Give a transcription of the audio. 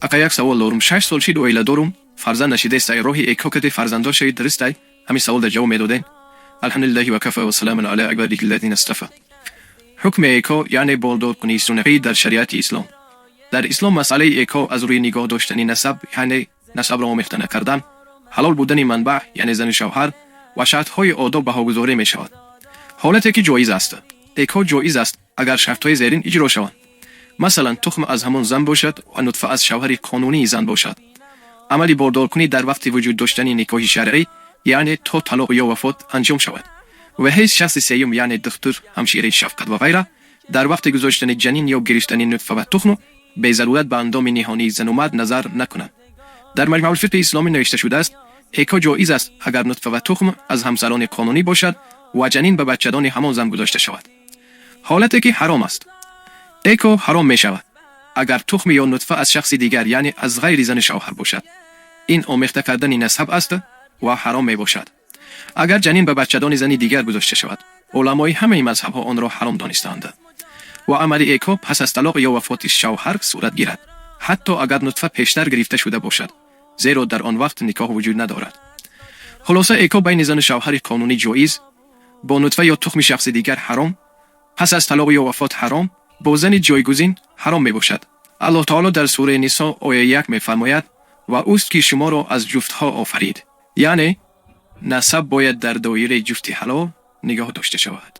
Ака, як савол дорум. 6 сол шид оила дорум, фарзанд нашидестай. Роҳи ЭКО кади фарзанддор шавид, дурустай? Ҳамин савол дар ҷавоб медодем. Алҳамдулиллаҳи вакафа васаламун ала ибадиҳи аллазина истафа. Ҳукми ЭКО, яъне бордоркунии сунъӣ, дар шариати ислом. Дар ислом масъалаи ЭКО аз рӯи нигоҳ доштани насаб, яъне насабро омехта накардан, ҳалол будани манбаъ, яъне зану шавҳар, ва шартҳои одоб баҳогузорӣ мешавад. Ҳолате ки ҷоиз аст. ЭКО ҷоиз аст, агар шартҳои зерин иҷро шаванд. Масалан, тухм аз ҳамон зан бошад ва нутфа аз шавҳари қонунии зан бошад. Амали бордоркунӣ дар вақти вуҷуд доштани никоҳи шаръӣ, яъне то талоқ ё вафот, анҷом шавад ва ҳеҷ шахси сеюм, яъне духтур, ҳамшираи шафқат ва ғайра, дар вақти гузоштани ҷанин ё гирифтани нутфа ва тухм безарурат ба андоми ниҳонии зану мард назар накунад. Дар Маҷмаъулфиқҳи исломӣ навишта шудааст: ЭКО ҷоиз аст, агар нутфа ва тухм аз ҳамсарони қонунӣ бошад ва ҷанин ба бачадони ҳамон зан гузошта шавад. Ҳолате ки ҳаром аст. ЭКО ҳаром мешавад, агар тухм ё нутфа аз шахси дигар, яъне аз ғайри зану шавҳар бошад. Ин омехта кардани насаб аст ва ҳаром мебошад. Агар ҷанин ба бачадони зани дигар гузошта шавад, уламои ҳамаи мазҳабҳо онро ҳаром донистаанд. Ва амали ЭКО пас аз талоқ ё вафоти шавҳар сурат гирад, ҳатто агар нутфа пештар гирифта шуда бошад, зеро дар он вақт никоҳ вуҷуд надорад. Хулоса, ЭКО байни зану шавҳари қонунӣ ҷоиз, бо нутфа ё тухми шахси дигар ҳаром, пас аз талоқ ё вафот ҳаром, бо зани ҷойгузин ҳаром мебошад. Аллоҳ таоло дар сураи Нисо, оя 1, мефармояд: «Ва ӯст, ки шуморо аз ҷуфтҳо офарид». Яъне насаб бояд дар доираи ҷуфти ҳалол нигоҳ дошта шавад.